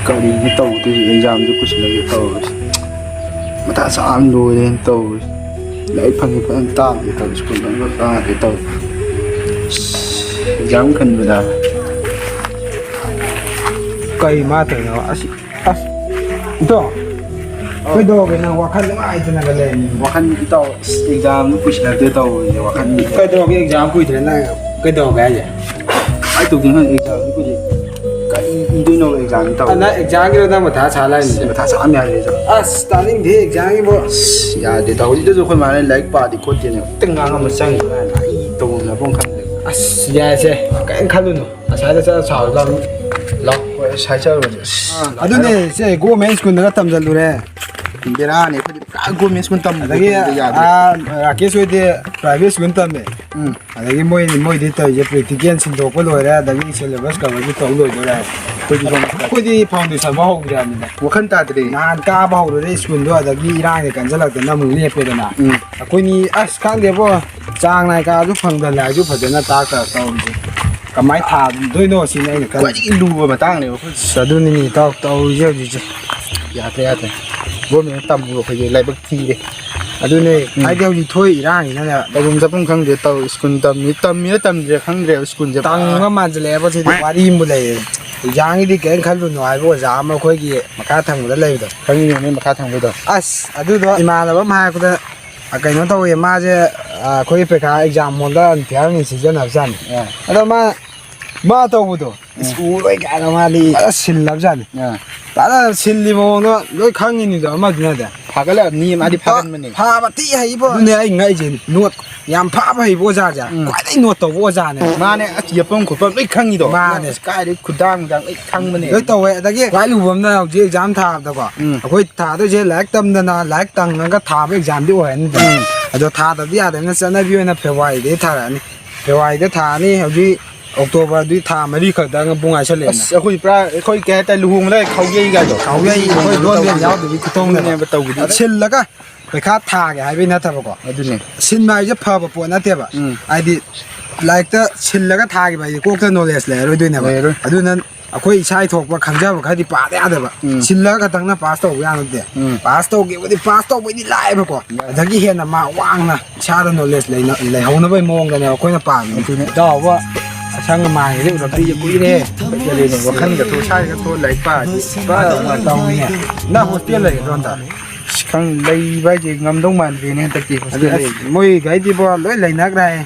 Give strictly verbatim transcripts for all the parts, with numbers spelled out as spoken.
ꯀꯔꯤꯅꯣ ꯇꯧꯗꯣꯏꯁꯦ? ꯑꯦꯛꯖꯥꯝꯁꯨ ꯀꯨꯏꯁꯤꯜꯂꯛꯑꯦ ꯇꯧꯔꯤꯁꯦ꯫ ꯃꯊꯥ ꯁꯥꯕꯅ ꯂꯣꯏꯔꯦꯅ ꯇꯧꯔꯤꯁꯦ꯫ ꯂꯥꯏꯔꯤꯛ ꯐꯪꯉꯤ ꯐꯖꯅ ꯇꯥꯛꯇꯦ ꯇꯧꯔꯤꯁꯦ꯫ ꯁ꯭ꯀꯨꯜꯗ ꯑꯃꯨꯛ ꯀꯥꯗꯦ ꯇꯧꯔꯤꯁꯦ꯫ ꯑꯁ, ꯑꯦꯛꯖꯥꯝ ꯈꯟꯕꯗ꯫ ꯀꯩ ꯃꯥ ꯇꯧꯔꯤꯅꯣ? ꯑꯁ, ꯑꯁ, ꯏꯇꯣ, ꯀꯩꯗꯧꯔꯒꯦ ꯅꯪ ꯋꯥꯈꯜ ꯅꯨꯡꯉꯥꯏꯇꯅꯒ ꯂꯩꯔꯝꯃꯤ? ꯋꯥꯈꯜ ꯏꯇꯥꯎ, ꯑꯁ, ꯑꯦꯛꯖꯥꯝꯗꯨ ꯀꯨꯏꯁꯤꯜꯂꯛꯇ꯭ꯔꯦ ꯇꯧꯔꯤꯁꯦ, ꯋꯥꯈꯜ꯫ ꯀꯩꯗꯧꯔꯒꯦ? ꯑꯦꯛꯖꯥꯝ ꯀꯨꯏꯗ꯭ꯔꯦ, ꯅꯪ ꯀꯩꯗꯧꯔꯒꯦ ꯍꯥꯏꯁꯦ? ꯀꯃꯥꯏꯅ ꯇꯧꯗꯣꯏꯅꯣ ꯈꯪꯗꯦ ꯑꯦꯛꯖꯥꯝꯁꯦ ꯀꯨꯏꯁꯤꯜꯂꯛꯇ꯭ꯔꯦ꯫ ꯀꯔꯤ ꯏꯗꯣꯏꯅꯣ ꯑꯦꯛꯖꯥꯝꯁꯦ ꯇꯧꯔꯤꯁꯦ? ꯑ, ꯅꯪ ꯑꯦꯛꯖꯥꯝꯒꯤꯔꯣ ꯅꯪ ꯃꯊꯥ ꯁꯥ ꯂꯩꯔꯤꯁꯦ? ꯑꯁ, ꯃꯊꯥ ꯁꯥꯕ ꯌꯥꯗꯦ ꯏꯇꯥꯎ꯫ ꯑꯁ, ꯇꯥꯅꯤꯡꯗꯦ ꯑꯦꯛꯖꯥꯝꯒꯤꯕꯣ꯫ ꯑꯁ, ꯌꯥꯗꯦ ꯏꯇꯥꯎ꯫ ꯍꯧꯖꯤꯛꯇꯁꯨ ꯑꯩꯈꯣꯏ ꯃꯥꯅ ꯂꯥꯏꯔꯤꯛ ꯄꯥꯗꯦ ꯈꯣꯠꯇꯦꯅ ꯍꯦꯛꯇ ꯉꯥꯡꯉꯝꯕ ꯆꯪꯈꯤꯕ ꯀꯥꯏꯅ ꯑꯩ ꯇꯧꯐꯝ ꯂꯥꯛꯐꯝ ꯈꯪꯗ꯭ꯔꯦ꯫ ꯑꯁ, ꯌꯥꯏꯁꯦ, ꯀꯔꯤꯝ ꯈꯜꯂꯨꯅꯨ꯫ ꯑꯁ꯭ꯋꯥꯏꯗ ꯆꯠꯂ ꯁꯥꯎꯔꯁꯤ ꯂꯥꯎ꯫ ꯂꯥꯎ꯫ ꯍꯣꯏ, ꯑꯁ꯭ꯋꯥꯏ ꯆꯠꯂꯨꯔꯁꯤ꯫ ꯑꯁ, ꯑꯗꯨꯅꯦ ꯏꯆꯦ, ꯒꯣꯔꯃꯦꯟ ꯁ꯭ꯀꯨꯜꯗꯒ ꯇꯝꯁꯤꯜꯂꯨꯔꯦ꯫ ꯕꯦꯔꯥꯅꯤ, ꯑꯩꯈꯣꯏꯗꯤ ꯄꯨꯔꯥ ꯒꯣꯔꯃꯦꯟ ꯁ꯭ꯀꯨꯜ ꯇꯝꯕꯗꯣ ꯑꯗꯒꯤ, ꯑꯩꯈꯣꯏꯗꯤ ꯌꯥꯗ꯭ꯔꯦ꯫ ꯑꯥ, ꯔꯥꯀꯦꯁ ꯍꯣꯏꯗꯤ ꯄ꯭ꯔꯥꯏꯚꯦꯠ ꯁ꯭ꯀꯨꯜ ꯇꯝꯃꯦ꯫ ꯎꯝ꯫ ꯑꯗꯒꯤ ꯃꯣꯏ, ꯃꯣꯏꯗꯤ ꯇꯧꯔꯤꯁꯦ ꯄ꯭ꯔꯦꯛꯇꯤꯀꯦꯜ ꯁꯤꯟꯗꯣꯛꯄ ꯂꯣꯏꯔꯦ, ꯑꯗꯒꯤ ꯁꯦꯂꯦꯕꯁ ꯀꯕꯔꯁꯨ ꯇꯧ ꯂꯣꯏꯗꯣꯔꯦ꯫ ꯑꯩꯈꯣꯏꯗꯤ ꯁꯣꯝ-, ꯑꯩꯈꯣꯏꯗꯤ ꯐꯥꯎꯟꯗꯦꯁꯟ ꯐꯥꯎ ꯍꯧꯗ꯭ꯔꯤꯕꯅꯤꯗ꯫ ꯋꯥꯈꯜ ꯇꯥꯗ꯭ꯔꯦ꯫ ꯅꯍꯥꯟ ꯀꯥꯕ ꯍꯧꯔꯨꯔꯦ ꯁ꯭ꯀꯨꯜꯗꯣ, ꯑꯗꯒꯤ ꯏꯔꯥꯡꯁꯦ ꯀꯟꯁꯤꯜꯂꯛꯇꯅ ꯑꯃꯨꯛ ꯂꯦꯞꯄꯦꯗꯅ꯫ ꯎꯝ꯫ ꯑꯩꯈꯣꯏꯅꯤ ꯑꯁ ꯈꯪꯗꯦꯕꯣ, ꯆꯥꯡ ꯅꯥꯏ ꯀꯥꯁꯨ ꯐꯪꯗ, ꯂꯥꯏꯔꯤꯛꯁꯨ ꯐꯖꯅ ꯇꯥꯛꯇ ꯇꯧꯔꯤꯁꯦ꯫ ꯀꯃꯥꯏꯅ ꯊꯥꯗꯣꯏꯅꯣ ꯁꯤꯅꯤ ꯑꯩꯅ ꯈꯜꯂꯤꯁꯦ꯫ ꯈ꯭ꯋꯥꯏꯗꯒꯤ ꯂꯨꯕ ꯃꯇꯥꯡꯅꯦꯕ ꯑꯩꯈꯣꯏ꯫ ꯑꯁ, ꯑꯗꯨꯅꯤꯅꯦ ꯏꯇꯥꯎ ꯇꯧꯔꯤꯁꯦ ꯍꯧꯖꯤꯛꯁꯦ꯫ ꯌꯥꯗ꯭ꯔꯦ, ꯌꯥꯗ꯭ꯔꯦ꯫ ꯒꯣꯔꯃꯦꯟ ꯇꯝꯕ ꯑꯩꯈꯣꯏꯁꯦ ꯂꯥꯏꯕꯛ ꯊꯤꯔꯦ꯫ ꯑꯗꯨꯅꯦ, ꯎꯝ꯫ ꯍꯥꯏꯗꯤ ꯍꯧꯖꯤꯛ ꯊꯣꯛꯏ ꯏꯔꯥꯡꯁꯤꯅꯅꯦ꯫ ꯇꯧꯐꯝ ꯆꯠꯐꯝ ꯈꯪꯗꯦ ꯇꯧꯔꯤ꯫ ꯁ꯭ꯀꯨꯜ ꯇꯝꯃꯤ-, ꯇꯝꯃꯤꯔ ꯇꯝꯗ꯭ꯔꯤꯔ ꯈꯪꯗ꯭ꯔꯦꯕ ꯁ꯭ꯀꯨꯜꯁꯦ꯫ ꯇꯝꯕ ꯃꯥꯟꯁꯤꯜꯂꯛꯑꯦꯕ ꯁꯤꯗꯤ꯫ ꯋꯥꯔꯤ ꯑꯃꯕꯨ ꯂꯩꯔꯦ꯫ ꯑꯦꯛꯖꯥꯝꯒꯤꯗꯤ ꯀꯔꯤꯝ ꯈꯜꯂꯨꯅꯨ ꯍꯥꯏꯕ ꯑꯣꯖꯥ ꯑꯃ ꯑꯩꯈꯣꯏꯒꯤ ꯃꯈꯥ ꯊꯪꯕꯗ ꯂꯩꯕꯗꯣ꯫ ꯈꯪꯉꯤꯅꯦ ꯅꯣꯏ ꯃꯈꯥ ꯊꯪꯕꯗꯣ꯫ ꯑꯁ, ꯑꯗꯨꯗꯣ ꯏꯃꯥꯟꯅꯕ ꯑꯃ ꯍꯥꯏꯔꯛꯄꯗ, ꯑ, ꯀꯩꯅꯣ ꯇꯧꯋꯦ, ꯃꯥꯁꯦ, ꯑ, ꯑꯩꯈꯣꯏ ꯄꯩꯈꯥ ꯑꯦꯛꯖꯥꯝ ꯍꯣꯜꯗ ꯑꯟꯐꯤꯌꯥꯔ ꯑꯣꯏꯅ ꯁꯤꯖꯤꯟꯅꯕꯖꯥꯠꯅꯤ꯫ ꯑꯥ꯫ ꯑꯗꯣ ꯃꯥ, ꯃꯥ ꯇꯧꯕꯗꯣ, ꯎꯝ꯫ ꯁ꯭ꯀꯨꯜ ꯑꯣꯏ ꯀꯥꯏꯅ ꯃꯥꯗꯤ ꯐꯖꯅ ꯁꯤꯜꯂꯕꯖꯥꯠꯅꯤ꯫ ꯑꯥ꯫ ꯐꯖꯅ ꯁꯤꯜꯂꯤ ꯃꯑꯣꯡꯗꯣ ꯂꯣꯏ ꯈꯪꯉꯤꯅꯤꯗꯣ ꯑꯃꯗꯨꯅꯗꯤ꯫ ꯐꯥꯒꯠꯂꯛꯑꯕꯅꯤ, ꯃꯥꯗꯤ ꯐ-, ꯐꯥꯒꯟꯕꯅꯦ꯫ ꯐꯕ ꯊꯤ ꯍꯩꯕꯣ꯫ ꯑꯗꯨꯅꯦ ꯑꯩ ꯉꯛꯏꯁꯦ꯫ ꯅꯣꯠ ꯌꯥꯝ ꯐꯕ ꯍꯩꯕ ꯑꯣꯖꯥꯁꯦ꯫ ꯎꯝ꯫ ꯈ꯭ꯋꯥꯏꯗꯩ ꯅꯣꯠ ꯇꯧꯕ ꯑꯣꯖꯥꯅꯦ꯫ ꯃꯥꯅꯦ, ꯑꯁ, ꯌꯦꯠꯐꯝ ꯈꯣꯠꯐꯝ ꯂꯣꯏ ꯈꯪꯉꯤꯗꯣ꯫ ꯃꯥꯅꯦ꯫ ꯑꯁ, ꯀꯥꯏꯗꯩ ꯈꯨꯗꯥꯡ ꯅꯨꯡꯗꯥꯡ ꯂꯣꯏ ꯈꯪꯕꯅꯦ꯫ ꯂꯣꯏ ꯇꯧꯋꯦ꯫ ꯑꯗꯒꯤ ꯈ꯭ꯋꯥꯏ ꯂꯨꯕ ꯑꯃꯅ ꯍꯧꯖꯤꯛ ꯑꯦꯛꯖꯥꯝ ꯊꯥꯕꯗꯀꯣ, ꯎꯝ꯫ ꯑꯩꯈꯣꯏ ꯊꯥꯗꯣꯏꯁꯦ ꯂꯥꯏꯔꯤꯛ ꯇꯝꯗꯅ, ꯂꯥꯏꯔꯤꯛ ꯇꯝꯉꯒ ꯊꯥꯕ ꯑꯦꯛꯖꯥꯝꯗꯤ ꯑꯣꯏꯍꯟꯅꯤꯡꯗꯦ꯫ ꯎꯝ꯫ ꯑꯗꯣ ꯊꯥꯗꯕꯗꯤ ꯌꯥꯗꯕꯅꯤꯅ ꯆꯠꯅꯕꯤ ꯑꯣꯏꯅ ꯐꯦꯕ꯭ꯔꯨꯋꯥꯔꯤꯗꯒꯤ ꯊꯥꯔꯛꯑꯅꯤ꯫ ꯐꯦꯕ꯭ꯔꯨꯋꯥꯔꯤꯗ ꯊꯥꯔꯅꯤ꯫ ꯍꯧꯖꯤꯛ ꯑꯣꯛꯇꯣꯕꯔꯗꯨꯗꯤ ꯊꯥ ꯃꯔꯤ ꯈꯛꯇ ꯄꯨꯡ ꯍꯥꯏꯁꯜꯂꯛꯑꯦꯅ꯫ ꯑꯁ, ꯑꯩꯈꯣꯏ ꯄꯨꯔꯥ, ꯑꯩꯈꯣꯏ ꯀꯩ ꯍꯥꯏꯇꯥꯔꯦ, ꯂꯨꯍꯣꯡꯕꯗ ꯈꯥꯎꯌꯩ ꯀꯥꯏꯗꯣ꯫ ꯈꯥꯎꯌꯩ, ꯑꯩꯈꯣꯏ ꯂꯣꯟ ꯂꯦꯟ ꯌꯥꯎꯗꯕꯤ ꯈꯨꯇꯧꯅꯦꯕ꯫ ꯑꯗꯨꯅꯦꯕ ꯇꯧꯕꯗꯤ꯫ ꯑꯗ ꯁꯤꯜꯂꯒ ꯄꯩꯈꯥ ꯊꯥꯒꯦ ꯍꯥꯏꯕꯩ ꯅꯠꯇꯕꯀꯣ꯫ ꯑꯗꯨꯅꯦ꯫ ꯁꯤꯟꯕ ꯍꯥꯏꯁꯦ ꯐꯕ ꯄꯣꯠ ꯅꯠꯇꯦꯕ꯫ ꯎꯝ꯫ ꯍꯥꯏꯗꯤ ꯂꯥꯏꯔꯤꯛꯇ ꯁꯤꯜꯂꯒ ꯊꯥꯈꯤꯕ ꯍꯥꯏꯗꯤ ꯀꯣꯛꯇ ꯅꯣꯂꯦꯖ ꯂꯩꯔꯔꯣꯏꯗꯣꯏꯅꯦꯕ꯫ ꯂꯩꯔꯔꯣꯏ꯫ ꯑꯗꯨꯅ ꯑꯩꯈꯣꯏ ꯏꯁꯥ ꯏꯊꯣꯛꯄ ꯈꯪꯖꯕ ꯈꯔꯗꯤ ꯄꯥꯗ ꯌꯥꯗꯕ꯫ ꯎꯝ꯫ ꯁꯤꯜꯂꯒ ꯈꯛꯇꯪꯅ ꯄꯥꯁ ꯇꯧꯕ ꯌꯥ ꯅꯠꯇꯦ꯫ ꯎꯝ꯫ ꯄꯥꯁ ꯇꯧꯒꯦꯕꯨꯗꯤ ꯄꯥꯁ ꯇꯧꯕꯩꯗꯤ ꯂꯥꯛꯑꯦꯕꯀꯣ꯫ ꯂꯥꯛꯑꯦ꯫ ꯑꯗꯒꯤ ꯍꯦꯟꯅ ꯃꯥ ꯋꯥꯡꯅ ꯏꯁꯥꯗ ꯅꯣꯂꯦꯖ ꯂꯩꯅ-, ꯂꯩꯍꯧꯅꯕꯒꯤ ꯃꯑꯣꯡꯗꯅꯦ ꯑꯩꯈꯣꯏꯅ ꯄꯥꯝꯃꯤꯁꯦ꯫ ꯑꯗꯨꯅꯦ꯫ ꯏꯇꯥꯎꯕ ꯑꯁꯪ ꯑꯃꯥꯟꯒꯁꯦ ꯎꯔꯛꯇ꯭ꯔꯤꯁꯦ ꯀꯨꯏꯔꯦ꯫ ꯀꯔꯤꯅꯣ ꯋꯥꯈꯜꯒ ꯊꯣꯛ-, ꯁ꯭ꯋꯥꯏꯒ ꯊꯣꯛꯑ ꯂꯥꯏꯔꯤꯛ ꯄꯥꯔꯗꯤ ꯄꯨꯔꯥ ꯇꯧꯅꯤꯡꯉꯦ꯫ ꯅꯪ ꯍꯣꯁꯇꯦꯜ ꯂꯩꯒꯗ꯭ꯔꯣ ꯍꯟꯗꯛ? ꯑꯁ, ꯈꯪ-, ꯂꯩꯕ ꯍꯥꯏꯁꯦ ꯉꯝꯗꯧ ꯃꯥꯟꯗꯦꯅꯦ ꯍꯟꯗꯛꯇꯤ ꯑꯗꯨ ꯍꯣꯁꯇꯦꯜ ꯑꯁ, ꯂꯩ꯫ ꯃꯣꯏ ꯒꯥꯔꯤꯗꯤꯕꯣ ꯂꯣꯏ ꯂꯩꯅꯈ꯭ꯔꯦ ꯍꯥꯏ꯫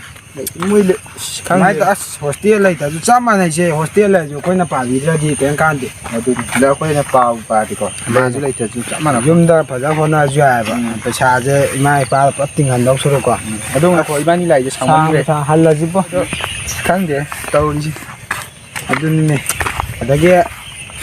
ꯃꯣꯏ ꯂꯩ-, ꯑꯁ, ꯈꯪꯗꯦ꯫ ꯀꯃꯥꯏꯅ ꯇꯧ-, ꯑꯁ, ꯍꯣꯁꯇꯦꯜ ꯂꯩꯇ꯭ꯔꯁꯨ ꯆꯞ ꯃꯥꯟꯅꯩꯁꯦ꯫ ꯍꯣꯁꯇꯦꯜ ꯂꯩꯔꯁꯨ ꯑꯩꯈꯣꯏꯅ ꯄꯥꯕꯤꯗ꯭ꯔꯗꯤ ꯀꯔꯤꯝ ꯀꯥꯟꯗꯦ꯫ ꯑꯗꯨꯅꯤ꯫ ꯑꯗ ꯑꯩꯈꯣꯏꯅ ꯄꯥꯕꯨ ꯄꯥꯔꯗꯤꯀꯣ, ꯂꯩꯔꯁꯨ ꯂꯩꯇ꯭ꯔꯁꯨ ꯆꯞ ꯃꯥꯟꯅꯕ꯫ ꯌꯨꯝꯗ ꯐꯖꯅ ꯍꯣꯠꯅꯔꯁꯨ ꯌꯥꯏꯑꯕ꯫ ꯎꯝ꯫ ꯄꯩꯁꯥꯁꯦ ꯏꯃꯥ ꯏꯄꯥꯗ ꯄꯨꯂꯞ ꯇꯤꯡꯍꯟꯗꯧ ꯁꯔꯨꯛꯀꯣ꯫ ꯎꯝ꯫ ꯑꯗꯨ ꯉꯥꯏꯈꯣ, ꯏꯕꯥꯅꯤ ꯂꯥꯏꯔꯤꯁꯦ ꯁꯥꯡꯃꯟꯈ꯭ꯔꯦ꯫ ꯁꯥꯡ-, ꯁꯥꯡ-, ꯍꯜꯂꯁꯤꯕꯣ꯫ ꯑꯗꯣ, ꯑꯁ, ꯈꯪꯗꯦ ꯇꯧꯔꯤꯁꯦ꯫ ꯑꯗꯨꯅꯤꯅꯦ꯫ ꯑꯗꯒꯤ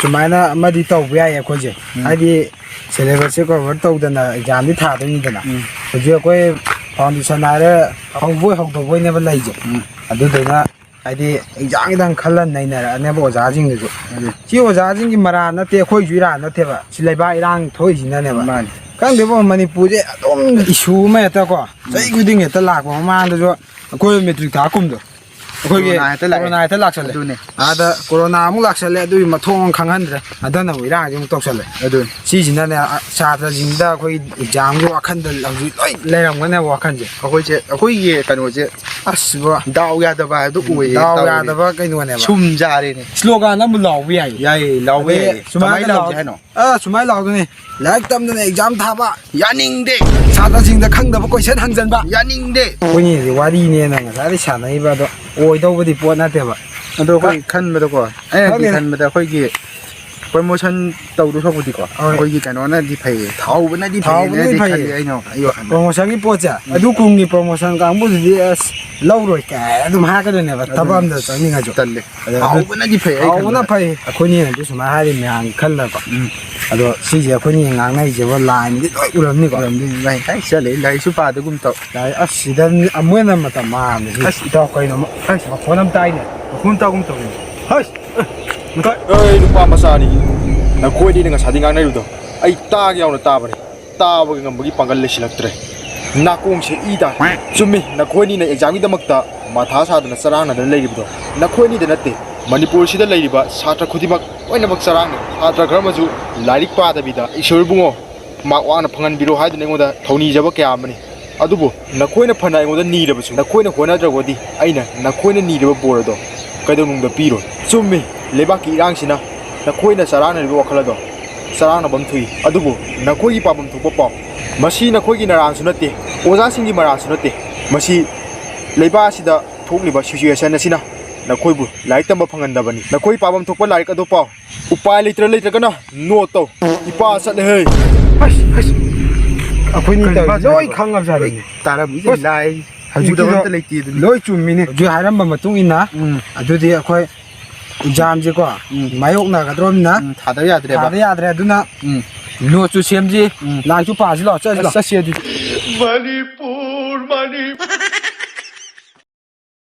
ꯁꯨꯃꯥꯏꯅ ꯑꯃꯗꯤ ꯇꯧꯕ ꯌꯥꯏꯌꯦ ꯑꯩꯈꯣꯏꯁꯦ꯫ ꯎꯝ꯫ ꯍꯥꯏꯗꯤ syllabus ꯁꯦ cover ꯇꯧꯗꯅ exam ꯗꯤ ꯊꯥꯗꯣꯏꯅꯤꯗꯅ꯫ ꯎꯝ꯫ ꯍꯧꯖꯤꯛ ꯑꯩꯈꯣꯏ foundation ꯍꯥꯏꯔꯦ ꯍꯧꯕꯣꯏ ꯍꯧꯗꯧꯕꯣꯏꯅꯦꯕ ꯂꯩꯁꯦ꯫ ꯎꯝ꯫ ꯑꯗꯨꯗꯨꯅ ꯍꯥꯏꯗꯤ exam ꯒꯤꯗꯪ ꯈꯜꯂ ꯅꯩꯅꯔꯛꯑꯅꯦꯕ ꯑꯣꯖꯥꯁꯤꯡꯗꯨꯁꯨ꯫ ꯎꯝ꯫ ꯁꯤ ꯑꯣꯖꯥꯁꯤꯡꯒꯤ ꯃꯔꯥ ꯅꯠꯇꯦ, ꯑꯩꯈꯣꯏꯁꯨ ꯏꯔꯥ ꯅꯠꯇꯦꯕ꯫ ꯁꯤ ꯂꯩꯕꯥꯛ ꯏꯔꯥꯡ ꯊꯣꯛꯏꯁꯤꯅꯅꯦꯕ꯫ ꯃꯥꯅꯤ꯫ ꯈꯪꯗꯦꯕꯣ, ꯃꯅꯤꯄꯨꯔꯁꯦ ꯑꯗꯨꯝ issue ꯑꯃ ꯍꯦꯛꯇ ꯀꯣ, ꯆꯍꯤ ꯈꯨꯗꯤꯡ ꯍꯦꯛꯇ ꯂꯥꯛꯄ꯫ ꯃꯃꯥꯡꯗꯁꯨ ꯑꯩꯈꯣꯏ matric ꯊꯥ ꯀꯨꯝꯗꯣ ꯑꯩꯈꯣꯏꯒꯤ corona ꯍꯦꯛꯇ ꯂꯥꯛꯑꯦ꯫ Corona ꯍꯦꯛꯇ ꯂꯥꯛꯁꯜꯂꯦ꯫ ꯑꯗꯨꯅꯦ꯫ ꯑꯥꯗ corona ꯑꯃꯨꯛ ꯂꯥꯛꯁꯜꯂꯦ, ꯑꯗꯨꯒꯤ ꯃꯊꯣꯡ ꯑꯃ ꯈꯪꯍꯟꯗ꯭ꯔꯦ꯫ ꯍꯟꯗꯛꯅ ꯑꯃꯨꯛ ꯏꯔꯥꯡꯁꯦ ꯑꯃꯨꯛ ꯇꯧꯁꯜꯂꯦ꯫ ꯑꯗꯨꯅꯤ꯫ ꯁꯤꯁꯤꯅꯅꯦ, ꯑ, ꯁꯥꯇ꯭ꯔꯁꯤꯡꯗ ꯑꯩꯈꯣꯏ exam ꯒꯤ ꯋꯥꯈꯜꯗ ꯍꯧꯖꯤꯛ ꯂꯣꯏ ꯂꯩꯔꯝꯒꯅꯦꯕ ꯋꯥꯈꯜꯁꯦ꯫ ꯑꯩꯈꯣꯏꯁꯦ, ꯑꯩꯈꯣꯏꯒꯤ ꯀꯩꯅꯣꯁꯦ ꯑꯁ ꯕ꯭ꯔꯣ꯫ ꯗꯥꯎ ꯌꯥꯗꯕ ꯍꯥꯏꯕꯗꯨ ꯑꯣꯏꯔꯦ ꯗꯥꯎ ꯇꯧꯔꯤꯅꯦ꯫ ꯌꯥꯗꯕ ꯀꯩꯅꯣꯅꯦꯕ꯫ ꯁꯨꯝ ꯌꯥꯔꯦꯅꯦ꯫ Slogan ꯑꯃ ꯂꯥꯎꯕ ꯌꯥꯏ꯫ ꯌꯥꯏꯌꯦ, ꯂꯥꯎꯕ ꯑꯗꯩ ꯌꯥꯏꯌꯦ꯫ ꯁꯨꯃꯥꯏꯅ ꯀꯃꯥꯏꯅ ꯂꯥꯎ-, ꯂꯥꯎꯁꯦ ꯍꯥꯏꯅꯣ? ꯑ, ꯁꯨꯃꯥꯏꯅ ꯂꯥꯎꯗꯣꯏꯅꯦ꯫ ꯂꯥꯏꯔꯤꯛ ꯇꯝꯗꯅ exam ꯊꯥꯕ ꯌꯥꯅꯤꯡꯗꯦ꯫ ꯁꯥꯇ꯭ꯔꯁꯤꯡꯗ ꯈꯪꯗꯕ question ꯍꯪꯖꯟꯕ ꯌꯥꯅꯤꯡꯗꯦ꯫ ꯑꯩꯈꯣꯏꯅꯤꯁꯦ ꯋꯥꯔꯤꯅꯦꯅ ꯉꯁꯥꯏꯗꯩ ꯁꯥꯟꯅꯔꯤꯕ ꯑꯗꯣ ꯑꯣꯏꯗꯧꯕꯗꯤ ꯄꯣꯠ ꯅꯠꯇꯦꯕ꯫ ꯑꯗꯣ ꯑꯩꯈꯣꯏ ꯈ-, ꯈꯟꯕꯗꯀꯣ, ꯑꯩꯅꯗꯤ ꯈꯪꯗꯦꯅꯦ꯫ ꯈꯟꯕꯗ ꯑꯩꯈꯣꯏꯒꯤ promotion ꯇꯧꯗꯧ ꯁꯔꯨꯛꯄꯨꯗꯤꯀꯣ, ꯍꯣꯏ꯫ ꯑꯩꯈꯣꯏꯒꯤ ꯀꯩꯅꯣꯅꯗꯤ ꯐꯩꯌꯦ, ꯊꯥꯍꯧꯕꯅꯗꯤ ꯐꯩꯌꯦꯅꯗꯤ ꯊꯥꯍꯧꯕꯅꯗꯤ ꯈꯜꯂꯤ ꯐꯩꯌꯦ꯫ ꯑꯩꯅ, ꯑꯩ ꯋꯥꯈꯜꯗ꯫ Promotion ꯒꯤ ꯄꯣꯠꯁꯦ, ꯎꯝ꯫ ꯑꯗꯨ ꯀꯨꯝꯒꯤ promotion ꯀꯥꯡꯕꯨꯗꯨꯗꯤ ꯑꯁ ꯂꯧꯔꯣꯏ ꯀꯥꯏ ꯑꯗꯨꯝ ꯍꯥꯏꯔꯛꯀꯗꯣꯏꯅꯦꯕ, ꯊꯕꯛ ꯑꯗꯨꯅ ꯑꯝꯗ ꯆꯪꯅꯤꯡꯉꯁꯨ꯫ ꯇꯜꯂꯦ꯫ ꯑꯗꯣ ꯑꯗꯨ ꯊꯥꯍꯧꯕꯅꯗꯤ ꯐꯩ, ꯑꯩ ꯊꯥꯍꯧꯕꯅ ꯈꯟꯕꯗ꯫ ꯐꯩ꯫ ꯑꯩꯈꯣꯏꯅꯤꯅꯗꯤ ꯁꯨꯃꯥꯏꯅ ꯍꯥꯏꯔꯤ ꯃꯌꯥꯝꯒꯤ ꯈꯜꯂꯒꯀꯣ꯫ ꯎꯝ꯫ ꯑꯗꯣ ꯁꯤꯁꯦ ꯑꯩꯈꯣꯏꯅꯤ ꯉꯥꯡꯅꯔꯤꯁꯦꯕꯣ line ꯗꯤ ꯂꯣꯏ ꯎꯔꯝꯅꯤꯀꯣ꯫ ꯎꯔꯝꯅꯤ, ꯚꯥꯏ꯫ ꯍꯥꯏ, ꯆꯠꯂꯦ, ꯂꯥꯏꯔꯤꯛꯁꯨ ꯄꯥꯗꯒꯨꯝ ꯇꯧ꯫ ꯂꯥꯏꯔꯤꯛ ꯑꯁ ꯁꯤꯗ ꯃꯤ ꯑꯃꯣꯏꯅ ꯃꯇꯝ ꯃꯥꯡꯍꯟꯕꯁꯤ꯫ ꯑꯁ, ꯏꯇꯥꯎ ꯀꯩꯅꯣ ꯑꯃ, ꯑꯁ, ꯃꯈꯣꯟ ꯑꯃ ꯇꯥꯏꯅꯦ꯫ ꯃꯈꯣꯟ ꯇꯥꯒꯨꯝ ꯇꯧꯏꯅꯦ꯫ ꯍꯩꯁ! ꯑꯦ, ꯃꯊꯛ꯫ ꯑꯩ ꯅꯨꯄꯥ ꯃꯆꯥꯅꯤ꯫ ꯅꯈꯣꯏꯗꯤ ꯉꯁꯥꯏꯗꯤ ꯉꯥꯡꯅꯔꯤꯕꯗꯣ ꯑꯩ ꯇꯥꯒꯦ ꯌꯥꯎꯅ ꯇꯥꯕꯅꯤ꯫ ꯇꯥꯕꯒ ꯉꯝꯕꯒꯤ ꯄꯥꯡꯒꯜ ꯂꯩꯁꯤꯜꯂꯛꯇ꯭ꯔꯦ꯫ ꯅꯥꯀꯣꯡꯁꯦ ꯏ ꯇꯥꯔꯦ꯫ ꯆꯨꯝꯃꯤ, ꯅꯈꯣꯏꯅꯤꯅ ꯑꯦꯛꯖꯥꯝꯒꯤꯗꯃꯛꯇ ꯃꯊꯥ ꯁꯥꯗꯅ ꯆꯔꯥꯡꯅꯗꯅ ꯂꯩꯔꯤꯕꯗꯣ ꯅꯈꯣꯏꯅꯤꯗ ꯅꯠꯇꯦ, ꯃꯅꯤꯄꯨꯔꯁꯤꯗ ꯂꯩꯔꯤꯕ ꯁꯥꯇ꯭ꯔ ꯈꯨꯗꯤꯡꯃꯛ ꯂꯣꯏꯅꯃꯛ ꯆꯔꯥꯡꯅꯩ꯫ ꯁꯥꯇ꯭ꯔ ꯈꯔ ꯑꯃꯁꯨ ꯂꯥꯏꯔꯤꯛ ꯄꯥꯗꯕꯤꯗ, "ꯏꯁꯣꯔ ꯏꯕꯨꯡꯉꯣ, ꯃꯥꯔꯛ ꯋꯥꯡꯅ ꯐꯪꯍꯟꯕꯤꯔꯣ" ꯍꯥꯏꯗꯨꯅ ꯑꯩꯉꯣꯟꯗ ꯊꯧꯅꯤꯖꯕ ꯀꯌꯥ ꯑꯃꯅꯤ꯫ ꯑꯗꯨꯕꯨ ꯅꯈꯣꯏꯅ ꯐꯅ ꯑꯩꯉꯣꯟꯗ ꯅꯤꯔꯕꯁꯨ, ꯅꯈꯣꯏꯅ ꯍꯣꯠꯅꯗ꯭ꯔꯕꯗꯤ ꯑꯩꯅ ꯅꯈꯣꯏꯅ ꯅꯤꯔꯤꯕ ꯕꯣꯔ ꯑꯗꯣ ꯀꯩꯗꯧꯅꯨꯡꯗ ꯄꯤꯔꯣꯏ꯫ ꯆꯨꯝꯃꯤ, ꯂꯩꯕꯥꯛꯀꯤ ꯏꯔꯥꯡꯁꯤꯅ ꯅꯈꯣꯏꯅ ꯆꯔꯥꯡꯅꯔꯤꯕ ꯋꯥꯈꯜ ꯑꯗꯣ ꯆꯔꯥꯡꯅꯐꯝ ꯊꯣꯛꯏ꯫ ꯑꯗꯨꯕꯨ ꯅꯈꯣꯏꯒꯤ ꯄꯥꯐꯝ ꯊꯣꯛꯄ ꯄꯥꯎ꯫ ꯃꯁꯤ ꯅꯈꯣꯏꯒꯤ ꯅꯔꯥꯟꯁꯨ ꯅꯠꯇꯦ, ꯑꯣꯖꯥꯁꯤꯡꯒꯤ ꯃꯔꯥꯟꯁꯨ ꯅꯠꯇꯦ꯫ ꯃꯁꯤ ꯂꯩꯕꯥꯛ ꯑꯁꯤꯗ ꯊꯣꯛꯂꯤꯕ ꯁꯤꯆꯨꯋꯦꯁꯟ ꯑꯁꯤꯅ ꯅꯈꯣꯏꯕꯨ ꯂꯥꯏꯔꯤꯛ ꯇꯝꯕ ꯐꯪꯍꯟꯗꯕꯅꯤ꯫ ꯅꯈꯣꯏ ꯄꯥꯐꯝ ꯊꯣꯛꯄ ꯂꯥꯏꯔꯤꯛ ꯑꯗꯨ ꯄꯥꯎ꯫ ꯎꯄꯥꯏ ꯂꯩꯇ꯭ꯔ ꯂꯩꯇ꯭ꯔꯒꯅ ꯅꯣ ꯇꯧ꯫ ꯏꯄꯥ ꯆꯠꯂꯦꯍꯦ꯫ ꯑꯁ, ꯑꯁ꯫ ꯑꯩꯈꯣꯏꯅꯤ ꯀꯔꯤ ꯇꯧꯔꯤꯁꯦ ꯃꯥ ꯂꯣꯏ ꯍꯥꯏꯕ? ꯈꯪꯉꯕꯖꯥꯠꯅꯤꯅꯦ꯫ ꯇꯥꯔꯝꯃꯤꯁꯦ ꯑꯁ, ꯂꯥꯏ꯫ ꯍꯧꯖꯤꯛꯀꯤꯗꯣ ꯎꯗꯕ ꯑꯝꯇ ꯂꯩꯇꯦ ꯑꯗꯨꯅꯤ꯫ ꯂꯣꯏ ꯆꯨꯝꯃꯤꯅꯦ꯫ ꯍꯧꯖꯤꯛ ꯍꯥꯏꯔꯝꯕ ꯃꯇꯨꯡ ꯏꯟꯅ, ꯎꯝ꯫ ꯑꯗꯨꯗꯤ ꯑꯩꯈꯣꯏ ꯑꯦꯛꯖꯥꯝꯁꯦꯀꯣ, ꯎꯝ꯫ ꯃꯥꯌꯣꯛꯅꯒꯗ꯭ꯔꯣꯝꯅ ꯎꯝ, ꯊꯥꯗ ꯌꯥꯗ꯭ꯔꯦꯕ꯫ ꯊꯥꯗ ꯌꯥꯗ꯭ꯔꯦ꯫ ꯑꯗꯨꯅ ꯎꯝ꯫ ꯅꯣꯠꯁꯨ ꯁꯦꯝꯁꯤ, ꯎꯝ꯫ ꯂꯥꯏꯔꯤꯛꯁꯨ ꯄꯥꯁꯤ ꯂꯥꯛꯑꯣ, ꯆꯠꯂꯁꯤ ꯑꯁ, ꯂꯥꯛꯑꯣ꯫ ꯆꯠꯁꯤ ꯑꯗꯨꯗꯤ꯫ ꯃꯅꯤꯄꯨꯔ, ꯃꯅꯤꯄꯨꯔ꯫